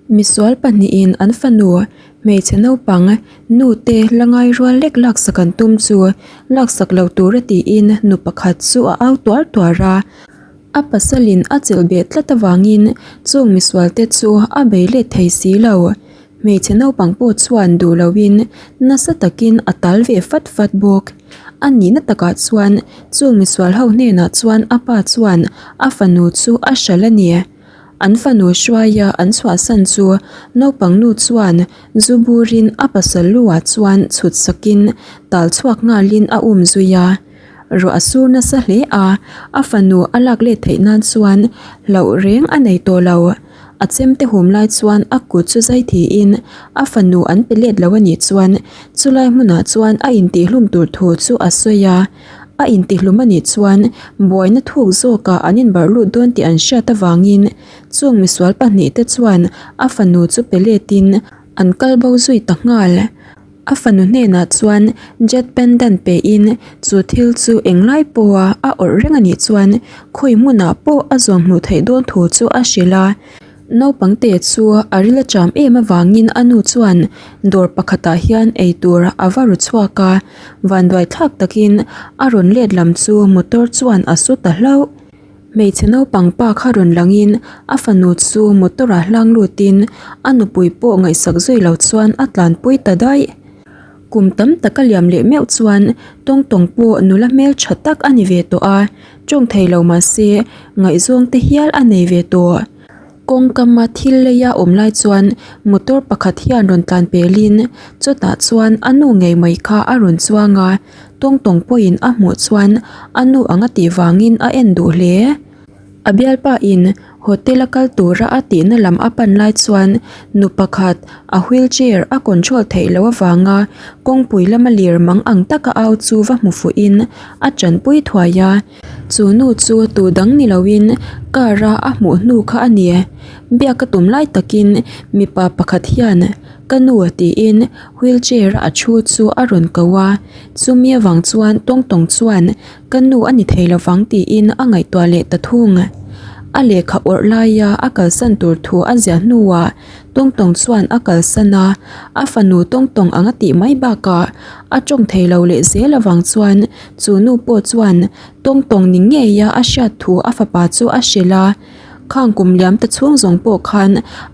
Misual pahnihin an fanu hmeichhe naupang nu te la ngai rual lek laksak an tum chu laksak lo tura tiin nu pakhat chu a au tuar tuar a. A pasalin a chelh beh tlat avangin chung misual te chu a bei let thei si lo. Hmeichhe naupang pawh chuan duh loin nasa takin a tal ve fat fat bawk. A nihna takah chuan chung misual ho hnenah chuan a pa chuan a fanu chu a hralh a ni. An fanu hruaia an chhuahsan chu naupang nu chuan zu burin a pasal lu ah chuan chhut sakin tal chhuak nghalin a um zui a. Ruah a sur nasa hle a, a fanu a lak let theih nan chuan hlauh reng a nei tawh lo. A chemte hum lai chuan a kut chu zai thiin a fanu an pe let lo a nih chuan chulai hmunah chuan a intihhlum tur thu chu a sawi a. A intihlum a nih chuan buaina thuk zawkah an inbarh lut dawn tih an hriat avangin chung misual pahnihte chuan a fanu chu pe letin an kal bo zui ta nghal. A fanu hnenah chuan jet pendant pein chu thil chu englai pawha a awrh reng a nih chuan khawi hmunah pawh a zuam hmuh theih dawn thu chu a hrilh a. Naupang te chu a ril a cham em avangin a nu chuan dawr pakhatah hian eitur a va ru chhuak a, vanduai thlak takin a rawn let lam chu motor chuan a su ta hlauh. Hmeichhe naupang pa kha rawn langin a fanu chu motor ah hlang lutin a nupui pawh ngaihsak zui lo chuan a tlanpui ta daih. Kum tam tak a liam leh meuh chuan tawng tawng pawh nula hmeltha tak a ni ve tawh a, tawng thei lo mahse ngaihzawng te hial a nei ve tawh. Kawngkama thil leia awm lai chuan motor pakhat hian rawn tlan pelin chutah chuan a nu ngei mai kha a rawn chuang a, tawng tawng pawhin a hmuh chuan a nu anga tih vangin a en duh hle. A bialpa in hotel a kal tura a tihna lam a pan lai chuan nu pakhat a wheelchair a control theih loh avanga kawngpui lama lir mang ang taka au chu va hmu fuhin a tanpui thuai a. Chu nu chu tu dang ni loin car a a hmuh hnu kha a ni. Biak a tum lai takin mipa pakhat hian ka nu tiin wheelchair a a thu chu a rawn ko a. Chumi avang chuan tawng tawng chuan Ka nu a ni thei lovang tiin a ngaihtuah leh ta thung. A lehkha awrh laia a kalsan tur thu a ziah hnuah Tawng Tawng chuan a kalsan a, a fanu Tawng Tawng ang a tih mai bakah a tawng thei lo leh zel avang chuan chu nu pawh chuan Tawng Tawng ni ngeia a hriat thu a fapa chu a hrilh a. Khang kum liam ta chhung zawng pawh khan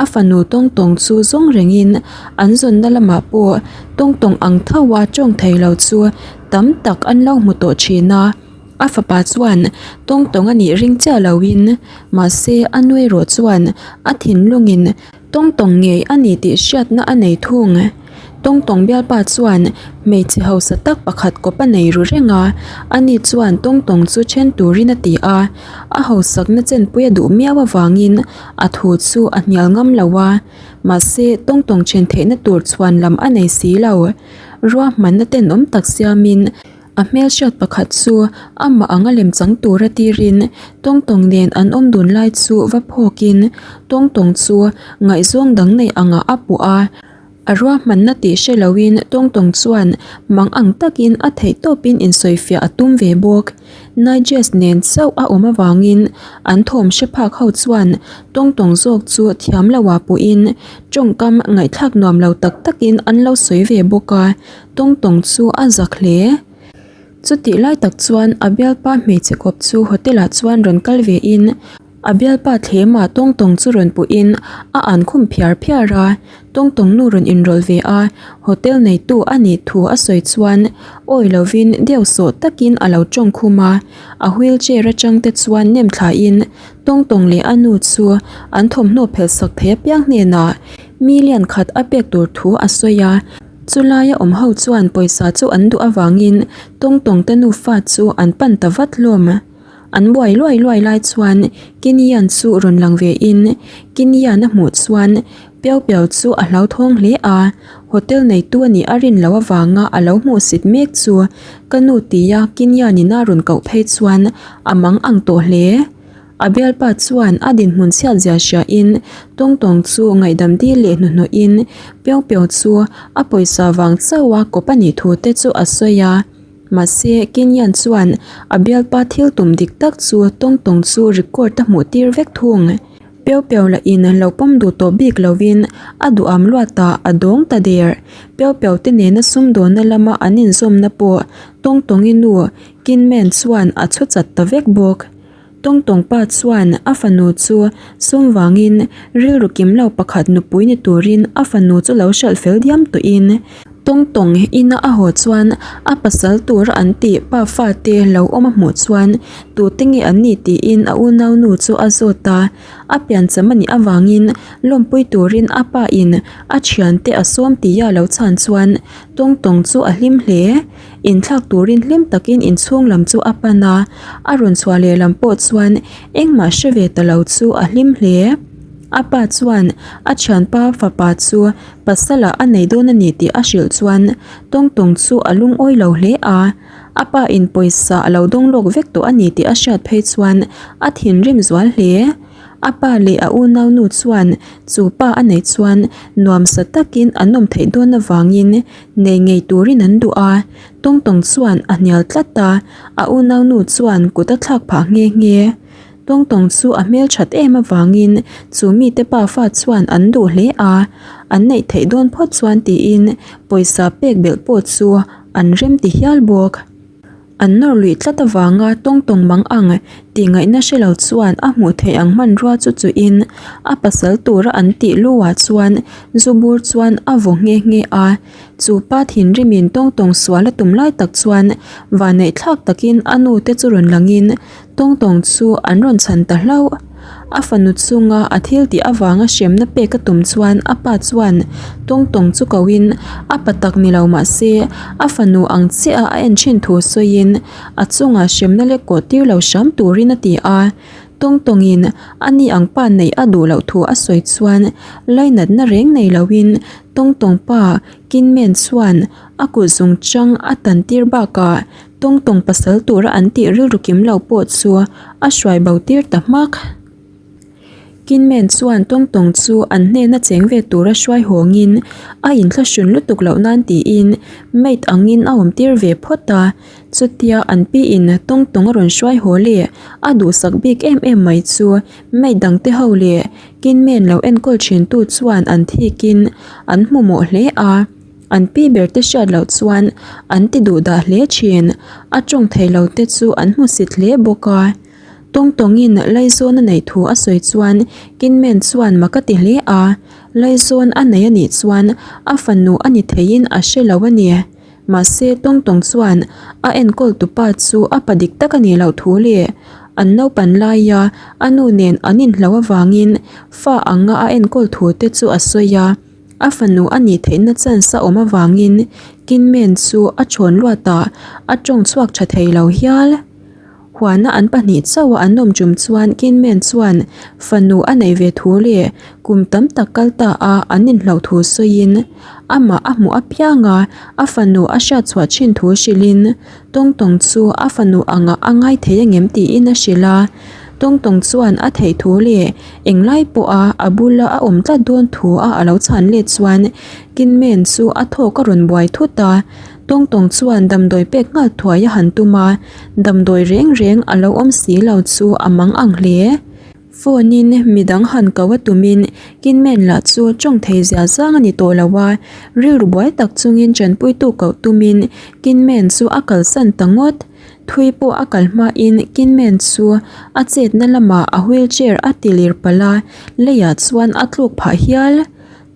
a fanu Tawng Tawng chu zawng rengin an zawnna lamah pawh Tawng Tawng ang tho a tawng thei lo chu tam tak an lo hmu tawh thin a. A fapa chuan Tawng Tawng a nih ring chiah loin mahse a nu erawh chuan a thinlungin Tawng tawng ngei a ni tih hriatna a nei thung. Tawng tawng bialpa chuan hmeichhe hausa tak pakhat kawp a nei ru reng a, ani chuan tawng tawng chu then turin a ti a, a hausakna chenpui a duh miau avangin a thu chu a hnial ngam lo a, mahse tawng tawng then theihna tur chhuan lam a nei si lo. Ruahmanna tenawm tak siamin. A hmelhriat pakhat chu amah anga lemchang tura tirin tawng tawng nen an awm dun lai chu va phawkin tawng tawng chu ngaihzawng dang nei angah a puh a. A ruahmanna tih hre loin tawng tawng chuan mang ang takin a theih tawpin insawifiah a tum ve bawk. Niges nen chauh a awm avangin an thawm hre phak ho chuan tawng tawng zawk chu thiam loah puhin tawngkam ngaihthlak nuam lo tak takin an lo sawi ve bawk a. Tawng tawng chu a zak hle. Chutih lai tak chuan a bialpa hmeichhe kawp chu hotel ah chuan rawn kal ve in a bialpa thlemah tawng tawng chu rawn puh in a an khum phiar phiar a. Tawng tawng nu rawn inrawlh ve a, hotel neitu a nih thu a sawi chuan awi lovin deuh sawh takin a lo tawng khum a. A wheel chair atang te chuan nem thla in tawng tawng leh a nu chu an thawmhnaw phelh sak thei apiang hnenah million khat a pek tur thu a sawi a. Chulaia awm ho chuan pawisa chu an duh avangin tawng tawng te nufa chu an pan ta vat hlawm. An buai luai luai lai chuan Kinian chu rawn lang ve in Kinian a hmuh chuan Piau Piau chu a hlauthawng hle a, hotel neitu a nih a rin loh avanga a lo hmuhsit mek chu ka nu tia Kinian in a rawn koh phei chuan a mang ang tawh hle. A bialpa chuan a dinhmun chhiat zia hriain Tawng Tawng chu ngaihdam dil leh hnuhnawhin Piau Piau chu a pawisa vang chauha kawp a nih thu te chu a sawi a. Mahse, Kenyan chuan a bialpa thil tum dik tak chu Tawng Tawng chu record a hmuh tir vek thung. Piau Piau lahin lo pawm duh tawh bik lovin a duham luatah a dawng ta der. Piau Piau te nena sumdawnna lama an inzawmna pawh Tawng Tawngi nu Kinmen chuan a chhu chat ta vek bawk. Tawng Tawng pa chuan a fanu chu sum vangin rilru kim lo pakhat nupui ni turin a fanu chu lo hralh fel diam tawhin Tawng Tawng ina a haw chuan a pasal tura an tih pa fate lo awm a hmuh chuan tute nge an nih tiin a unaunu chu a zawt a. A piancham a nih avangin lawmpui turin a pa in a thiante a sawm tia lo chhan chuan Tawng Tawng chu a hlim hle. Inthlak turin hlim takin inchhung lam chu a pan a, a rawn chhuah leh lam pawh chuan engmah hre ve ta lo chu a hlim hle. A pa chuan a thianpa fapa chu pasalah a nei dawn a ni tih a hrilh chuan Tawng Tawng chu a lungawi lo hle a. A pa in pawisa a lo dawng lawk vek tawh a ni tih a hriat phei chuan a thinrim zual hle. A pa leh a unaunu chuan chu pa a neih chuan nuamsa takin an awm theih dawn avangin nei ngei turin an duh a. Tawng Tawng chuan a hnial tlat a, a unaunu chuan kut a thlak phah nghe nghe. Tawng Tawng chu a hmel that em avangin chu mite pafa chuan an duh hle a, an neih theih dawn phawt chuan tiin pawisa pek belh pawh chu an rem ti hial bawk. An nawr luih tlat avanga Tawng Tawng mang ang tih ngaihna hre lo chuan a hmuh theih ang hmanrua chu chuhin a pasal tura an tih luah chuan zu bur chuan a vaw nghe nghe a. Chu pa thinrimin Tawng Tawng sual a tum lai tak chuan vanneihthlak takin a nu te chu rawn langin Tawng Tawng chu an rawn chhan ta hlauh. A fanu chunga a thil tih avanga hremna pek a tum chuan a pa chuan Tawng Tawng chu kohin a pa tak ni lo mah se a fanu ang chiah a en thin thu sawiin a chunga hremna lek kawh tir lo hram turin a ti a. Tawng Tawngin a ni ang pa neih a duh loh thu a sawi chuan lainatna reng nei loin Tawng Tawng pa Kinmen chuan a kut zungchang a tan tir bakah Tawng tawng pasal tura an tih rilru kim lo pawh chu a hruai bo tir ta hmak. Kinmen chuan tawng tawng chu an hnena cheng ve tura hruai hawngin a inthlahrun lutuk loh nan tiin maid angin a awm tir ve phawt a. Chutia an piin tawng tawng a rawn hruai haw leh a duhsak bik em em mai chu maid dangte ho leh Kinmen lo enkawl thintu chuan an thikin an hmu mawh hle a. An pi ber te hriat loh chuan an ti duh dah hle thin. A tawng thei lo te chu an hmusit hle bawk a. Tawng tawngin Laizawn a neih thu a sawi chuan Kinmen chuan mak a ti hle a. Laizawn a nei a nih chuan a fanu a ni theiin a hre lo a ni. Mahse Tawng tawng chuan a enkawl tupa chu a pa dik tak a nih loh thu leh an naupan laia a nu nen an inhlo avangin fa anga a enkawl thu te chu a sawi a. A fanu a nih theihna chance a awm avangin Kinmen chu a thawn luatah a tawng chhuak tha thei lo hial. Huana an pahnih chauha an awm tum chuan Kinmen chuan fanu a neih ve thu leh kum tam tak kal ta a an inhloh thu sawiin amah a hmuh apianga a fanu a hriat chhuah thin thu hrilhin Tawng Tawng chu a fanu angah a ngai thei angem tiin a hrilh a. Tawng Tawng chuan a theih thu leh englai pawha a bula a awm tlat dawn thu a a lo chhan let chuan Kinmen chu a thawk a rawn buai thut a. Tawng Tawng chuan damdawi pek nghal thuai a han tum a, damdawi reng reng a lo awm si lo chu a mang ang hle. Phone in midang han ko a tumin Kinmen lah chu tawng thei zia zang a ni tawh lo a, rilru buai tak chungin tanpuitu koh tumin Kinmen chu a kalsan ta ngawt. Thui pawh a kal hmain Kinmen chu a chetna lamah a wheelchair a ti lir palh a, leiah chuan a tluk phah hial.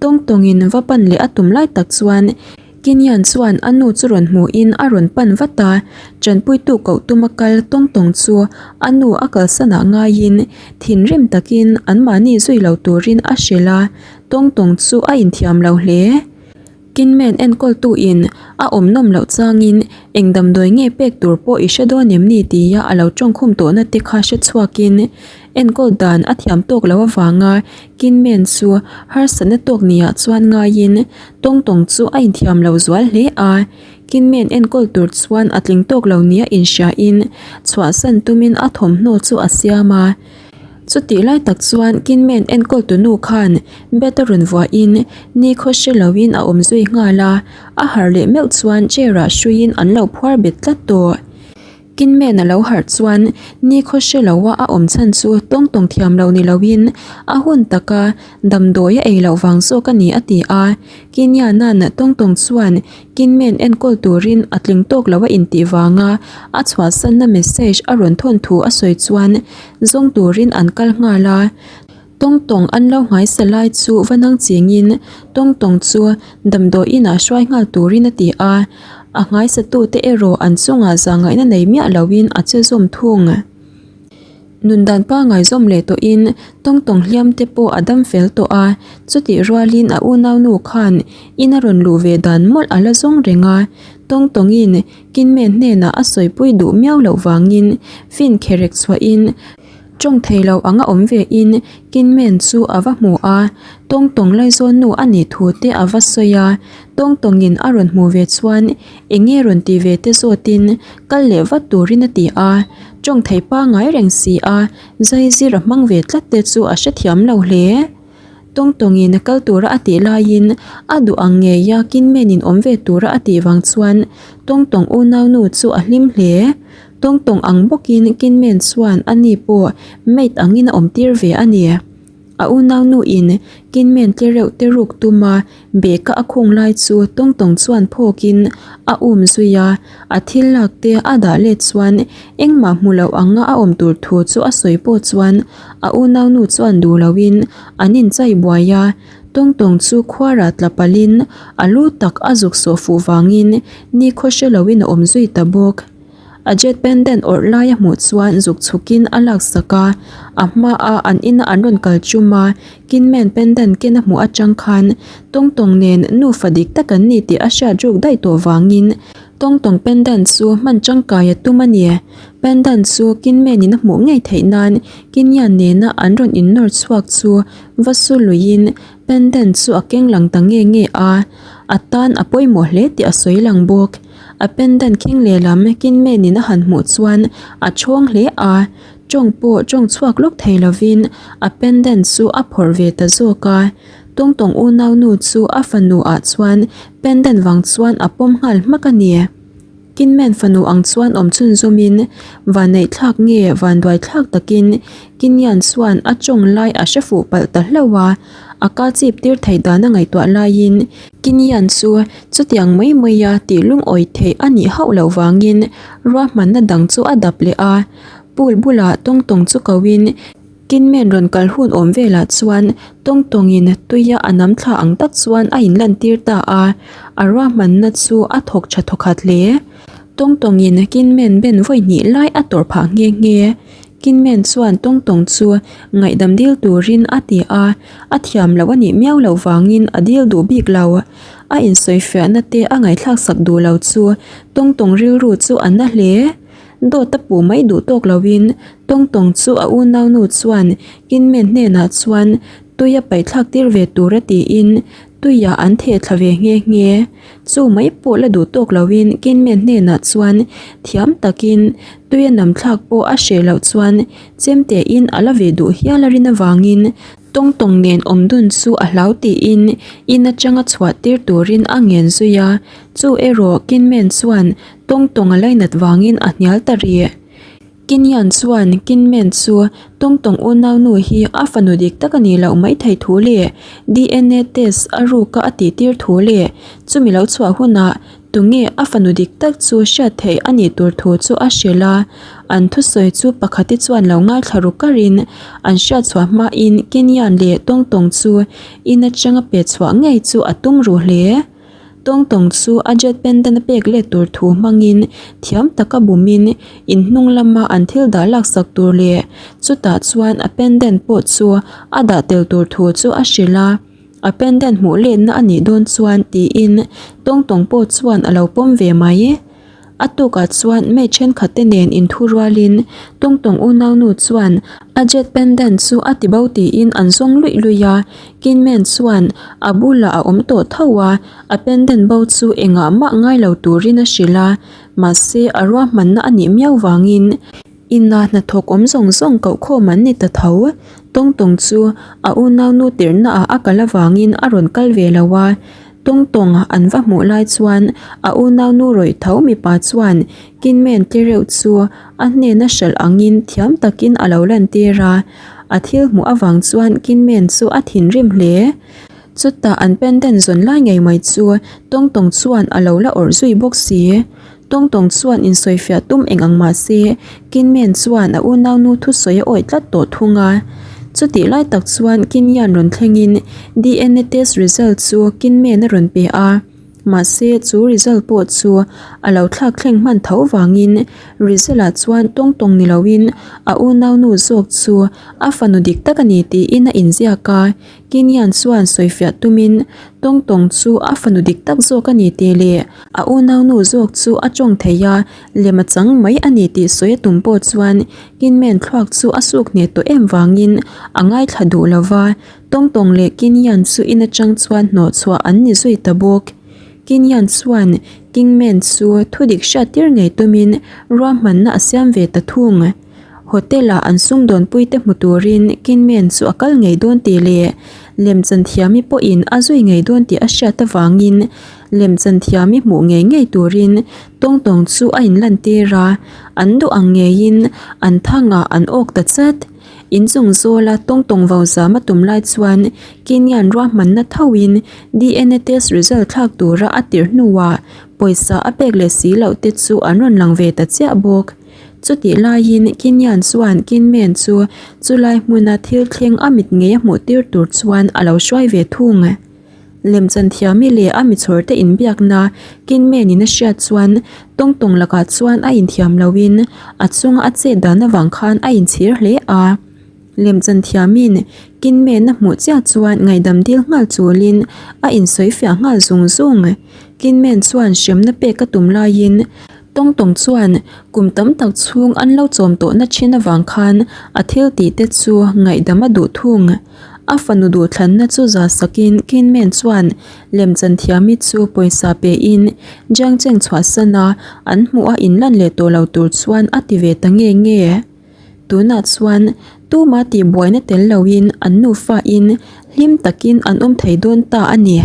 Tawng tawngin va pan leh a tum lai tak chuan Kinyan chuan a nu chu rawn hmuhin a rawn pan vat a, tanpuitu koh tuma kal tawng tawng chu a nu a kalsanah ngaiin thinrim takin anmahni zui lo turin a hrilh a, tawng tawng chu a inthiam lo hle. Kinmen enkawltuin a awm nawm loh changin eng damdawi nge pek tur pawh i hre dawn em ni tia a lo tawngkhum tawhna te kha hre chhuakin enkawl dan a thiam tawk lo avanga Kinmen chu harsatna tawk niah chuan ngaiin Tawng tawng chu a inthiam lo zual hle a. Kinmen enkawl tur chuan a tling tawk lo nia inhriain chhuahsan tumin a thawmhnaw chu a siam a. Chutih lai tak chuan Kinmen enkawl tunu khan bed a rawn vuahin nikhaw hre loin a awm zui nghal a, a harh leh meuh chuan chair ah hruiin an lo phuar bet tlat tawh. Kinmen a lo harh chuan nikhaw hre loa a awm chhan chu tawng tawng thiam lo ni loin a hun taka damdawi a ei loh vang zawk a ni a ti a. Kinyanan tawng tawng chuan Kinmen enkawl turin a tling tawk lo a intih vanga a chhuahsanna message a rawn thawn thu a sawi chuan zawng turin an kal nghal a. Tawng tawng an lo nghaisa lai chu va nang chingin tawng tawng chu damdawi inah hruai nghal turin a ti a, a nghaisa tute erawh an chungah zahngaihna nei miah loin a che zawm thung. Nun dan pangai zawm leh tawhin tawng tawng hliam te pawh a dam fel tawh a, chutih rualin a unaunu khan in a rawn luh ve dan mawlh a la zawng reng a, tawng tawngin Kinmen hnenah a sawipui duh miau loh vangin fin kherek chhuahin Tawng thei lo anga awm ve in Kinmen chu a va hmu a, Tawng tawng laizawn nu a nih thu te a va sawi a, Tawng tawng in a rawn hmu ve chuan eng nge rawn ti ve te zawt in kal leh vat turin a ti a, tawng thei pangai reng si a, zai zir a hmang ve tlat te chu a hrethiam lo hle. Tawng tawng in kal tura a tih laiin a duh ang ngei a Kinmen in awm ve tura a tih vang chuan Tawng tawng unau nu chu a hlim hle. Tawng tawng ang bawkin Kinmen chuan a ni pawh maid angin a awm tir ve a ni. A unaunu in Kinmen tle reuh te ruk tuma beka a khung lai chu Tawng tawng chuan phawkin a um zui a, a thil lak te a dah let chuan engmah hmu loh anga a awm tur thu chu a sawi pawh chuan a unaunu chuan duh loin an inchai buai a, Tawng tawng chu khuarah tla palhin a lu tak a zuk sawh fuh vangin nikhaw hre loin a awm zui ta bawk. A jet pendant awrh lai a hmuh chuan zuk chhukin a laksak a, a hmaa an ina an rawn kal tum a, Kinmen pendant ken a hmuh atang khan Tawng Tawng nen nufa dik tak an ni tih a hriat ruk daih tawh vangin Tawng Tawng pendant chu hman tangkai a tum a ni. Pendant chu Kinmen in a hmuh ngei theih nan Kinyan nena an rawn innawr chhuak chu va su luiin pendant chu a keng lang ta nge nge a, a tan a pawimawh hle tih a sawi lang bawk. A pendant khing lehlam Kinmen-in a han hmuh chuan a chhawng hle a, tawng pawh tawng chhuak lawk thei lovin a pendant chu a phawrh ve ta zawk a. Tawngtawng unaunu chu a fanu ah chuan pendant vang chuan a pawm nghal hmak a ni. Kinmen fanu ang chuan awm chhunzawmin vanneihthlak nge vanduaithlak takin Kinyan chuan a tawng lai a hre fuh palh ta hlauh a, a ka chip tir theih dan a ngaihtuah laiin Kinyan chu chutiang mai maia tih lungawi theih a nih hauh loh vangin ruahmanna dang chu a dap leh a, pool bulah tawng tawng chu koin Kinmen rawn kal hun awm velah chuan tawng tawngin tuia a nam thla ang tak chuan a inlantir ta a, a ruahmanna chu a thawk tha thawkhat hle. Tawng tawngin Kinmen ben vawi hnih lai a tawrh phah nghe nghe. Kinmen chuan tawng tawng chu ngaihdam dil turin a ti a, a thiam loh a nih miau loh vangin a dil duh bik lo. A insawifiahna te a ngaihthlak sak duh lo chu tawng tawng rilru chu a na hle. Dawt a puh mai duh tawk loin tawng tawng chu a unaunu chuan Kinmen hnenah chuan tui a paihthlak tir ve tur a tiin tuiah an theh thla ve nghe nghe. Chu mai pawh la duh tawk loin Kinmen hnenah chuan thiam takin tui a nam thlak pawh a hreh loh chuan chemtein a la ve duh hial a rin avangin tawng tawng nen awm dun chu a hlau tiin in atanga chhuah tir turin a ngen zui a. Chu erawh Kinmen chuan tawng tawng a lainat vangin a hnial ta rih. Kinyan chuan Kinmen chu tawng tawng unaunu hi a fanu dik tak a nih loh mai thei thu leh DNA test a ruka a tih tir thu leh chumi lo chhuah hunah tunge a fanu dik tak chu hriat theih a nih tur thu chu a hrilh a. An thusawi chu pakhati chuan lo ngaithla ru karin an hriat chhuah hmain Kinyan leh tawng tawng chu in atanga pe chhuah ngei chu a tum ru hle. Tawng tawng chu a jet pendant a pek let tur thu hmangin thiam taka bumin in hnung lama an thil dah laksak tur leh chutah chuan a pendant pawh chu a dah tel tur thu chu a hrilh a, a pendant hmuh letna a nih dawn chuan tiin tawng tawng pawh chuan a lo pawm ve mai. A tukah chuan maid thenkhat te nen inthu rualin Tawng Tawng unaunu chuan a jet pendant chu a ti bo tiin an zawng luih luih a, Kinmen chuan a bulah a awm tawh tho a, a pendant bo chu engah mah ngai lo turin a hrilh a, mahse a ruahmanna a nih miau vangin ina hnathawk awm zawng zawng koh khawm an ni ta tho. Tawng Tawng chu a unaunu tirhnaah a kal avangin a rawn kal ve lo a. Tawng tawng an va hmuh lai chuan a unaunu rawih tho mipa chuan Kinmen te reuh chu a hnena hralh angin thiam takin a lo lantir a. A thil hmuh avang chuan Kinmen chu a thinrim hle. Chutah an pendant zawn lai ngei mai chu Tawng tawng chuan a lo la awrh zui bawk si. Tawng tawng chuan insawifiah tum eng ang mah se, Kinmen chuan a unaunu thusawi a awih tlat tawh thung a. Chutih lai tak chuan Kinyan rawn thlengin DNA test result chu Kinmen a rawn pe a. Mahse, chu result pawh chu a lo thlak thleng hman tho vangin result ah chuan tawng tawng ni loin a unaunu zawk chu a fanu dik tak a ni tiin a inziak a. Kinyan chuan sawifiah tumin Tawng Tawng chu a fanu dik tak zawk a ni tih leh a unaunu zawk chu a tawng thei a, lem a chang mai a ni tih sawi a tum pawh chuan Kinmen thluak chu a suk hneh tawh em vangin a ngaithla duh lo va, Tawng Tawng leh Kinyan chu in atang chuan hnawh chhuah an ni zui ta bawk. Kinyan chuan Kingman chu thudik hriattir ngei tumin ruahmanna a siam ve ta thung. Hotel-ah an sumdawnpuite hmu turin Kinmen chu a kal ngei dawn tih leh lemchanthiami pawhin a zui ngei dawn tih a hriat avangin lemchanthiami hmuh ngei ngei turin tawng tawng chu a inlantir a, an duh ang ngeiin an thangah an awk ta chat. Inchung zawla tawng tawng vo zam a tum lai chuan Kinyan ruahmanna thoin DNA test result thlak tura a tirh hnuah pawisa a pek leh si loh te chu an rawn lang ve ta chiah bawk. Chutih laiin Kinyan chuan Kinmen chu chulai hmuna thil thleng a mit ngei a hmuh tir tur chuan a lo hruai ve thung. Lemchan thiami leh a michhawr te inbiakna Kinmen-in a hriat chuan tawng tawng lakah chuan a inthiam loin a chunga a chet dan avang khan a inchhir hle a. Lemchan thiamin Kinmen a hmuh chiah chuan ngaihdam dil nghal chulin a insawifiah nghal zung zung. Kinmen chuan hremna pek a tum laiin Tawng tawng chuan kum tam tak chhung an lo chawm tawhna thin avang khan a thil tih te chu ngaihdam a duh thung. A fanu duhthlanna chu za sakin Kinmen chuan lemchan thiami chu pawisa pein Jiangcheng chhuahsan a an hmuh a inlan leh tawh lo tur chuan a ti ve ta nge nge. Tunah chuan tuma tihbuaina tel loin an nufain hlim takin an awm thei dawn ta a ni.